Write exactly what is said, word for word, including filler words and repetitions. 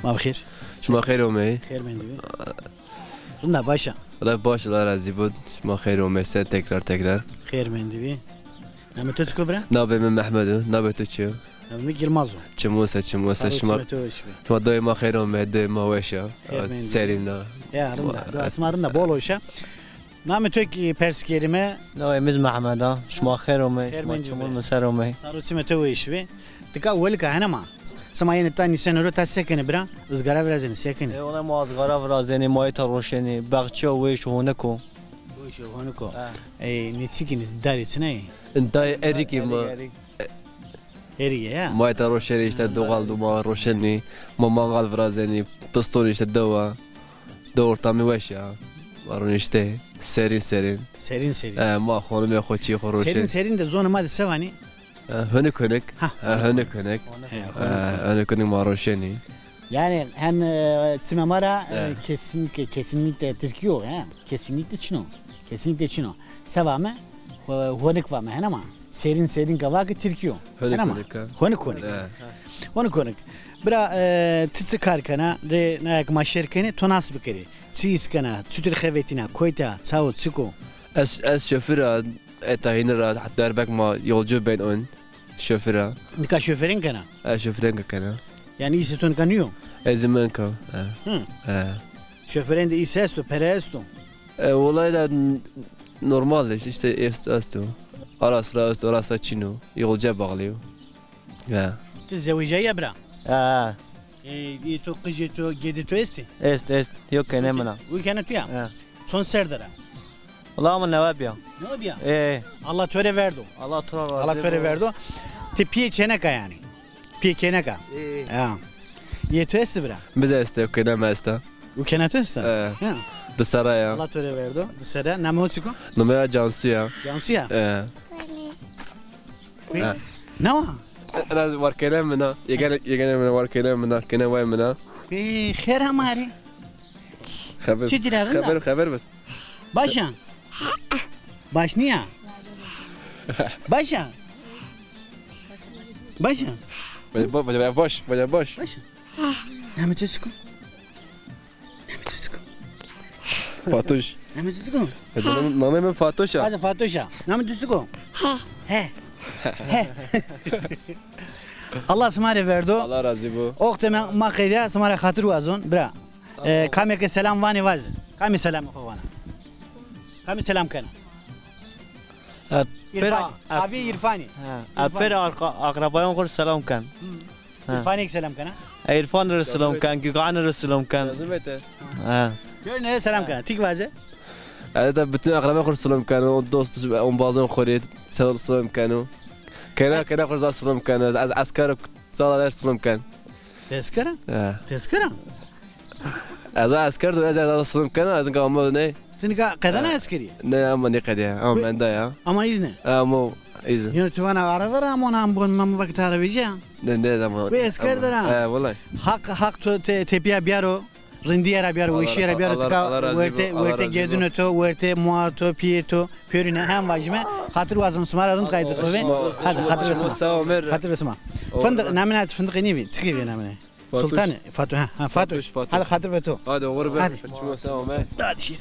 Ma bi xêr. Şima xeyr omey. Xêr mendî bî. Rinda, baş a? Wela baş, Allah razî bo. Şima xeyr omey, se tekrar tekrar. Xeyr mendî bî. Namê to çik o bira? Navê mi Mehmed o, navê to çi yo? Navê mi Gilmaz o. Çimû se, çimû se. Sar û çimê to weş bî. Şima doyê ma xeyr omey, doyê ma weş a. Xeyr mendî bî. Serîn a. Ya, rinda. Doya sima rinda, bol weş a. Namê to kî pers kerîme? Navê mi zî Mehmed a. Şima xêr omey. Xêr mendî bî. Şima çimûn mi ser omey. Sar û çimê to weş bî. Tika welika hene ma. Sima yenê ta nîsenê ro, ta se kenê bira? Izgara virazenê, se kenê? E, wela ma izgara virazenê, mayîta roşenê, baxçîya weş, honik o. Weş o, honik o. Ha. E, nê çikî, nê darî çinay? Dayê erikî ma. Erik, erik. Erî ya. Mayîta roşenê, îşte, doğal duma roşenê. Ma mangal virazenê, pistonê, îşte, dewa. De ortamî weş ya. Ma roniştê. Serîn serîn. Serîn serîn. E, ma xonimê xo, çîyê xo roşenê. Serîn serîn de zonê ma de se vanî? E, honik honik. Ha, e, honik honik. He, honik honik. E, honik honik ma roşenê. Yani hem, e, çimê ma ra, e, kesinlikle, kesinlikle tirkî yo, he. Kesinlikle çin o. Kesinlikle çin o. Se vame? Ho-, honik vame, hene ma. Serîn serîn ke vake tirkî yo. Honik honik, ha. Honik honik. He. Honik honik. Bira, e, ti çi kar kena? Rê naya ke ma şêr kenê, to nas bikerê. Çi îs kena? Çutir xevetîna? Koyta? Çawo? Çik o? Ez, ez şofir a, eta hînî ra, derbek ma yolcu ben on. Şofir a. Nika şoferîn kena? E, şoferîn ke kena. Yani îsê to nika nîyo? Ez zî min ka. E. Hı. E. Şoferîn de îs esto, pere esto? E, olay da n-, normal de, işte, esto, esto. Ara sıra esto, ara sıra çin o. Yolcuya bağlı o. Ya. Ti zewejîya bira? Ha. E, ê to, qijê to, gedê to estê? Est, est. Yo, kenê min a. Wi kenê to ya? Ha. Çond serre der a? Wela ama newe bîya. Newe bîya? E. Allah to rê verdo. Allah to ra razî bo. Allah to rê verdo. Ti pîyê çênek a yani. Pîyê kênek a. E. Ha. Yê to estê bira? Mi zî estê, kêna mi esta. Û kêna to esta? E. Ha. Di serre ya. Allah to rê verdo. Di serre. Namê ho çik o? Namê mi Cansu ya. Cansu ya? E. Peki. Ha. Ne wa? Ena war kêna min a. Yegane, yegane min a, war kêna min a. Kêna way min a. Pê xêr a ma rê. Xeber. Çi dîra, rind a? Xeber, xeber bit. Baş a? Baş nîya? Baş a? Baş a? Baş, baş, baş, baş. Baş a? Namê to çik o? Namê to çik o? Fatoş. Namê to çik o? E, namê, namê mi Fatoş a. Hadi Fatoş a. Namê to çik o? He. He. He. Allah sima rê verdo. Allah razî bo. Oxtê ma, ma qedîya, sima ra xatir wazon, bira. E, kamê ke selam vanê vaze. Kamê selamê xo vana? Kamê selam kena? E, pêra, İrfan. E, avê İrfanî. Ha, e, pêra arka-, akrabayan xo rê selam ken. Hı. Ha. İrfanî kî selam kena? E, İrfan rê selam ken, Gökhan rê selam ken. Lazim ete. Ha. Gör nere selam kena. Tik vaze. E, da bütün akrabayan xo rê selam keno, dost, ombazon xo rê selam, selam keno. Kena, kena xo rê selam keno. Ez, ez, esker Sala der silim ken. Ti esker a? He. Ti esker a? Ez a esker do, ez, ez a silim ken, ez nika ama ne? Ti nika qedena eskerî? Ne, ama ne qedîya, ama menda ya. Ama îzne? Ama îzne. Yine ti vana araba ra, ama ona ambon mam vakit arabeci ya. Ne, ne, ama. Bu esker der ha. He, vallahi. Hak, hak to te, tepîya biyaro. Rindîye ra biyaro, weşîye ra biyaro, tika werte, werte gerdunê to, werte moa to, pîyê to, pêrune hem vajîme, xatir wazon sima ra rind qayîtê xo vê. Hadi, xatir ve sima. Xatir ve sima. Findiq, namê na findiqê nîvî, çikê vê namê? Sultanê, Fatu, ha, ha, Fatu. Hadi, xatir ve to. Hadi, oxir be. Hadi. Çimo sağ ol. Hadi şîr.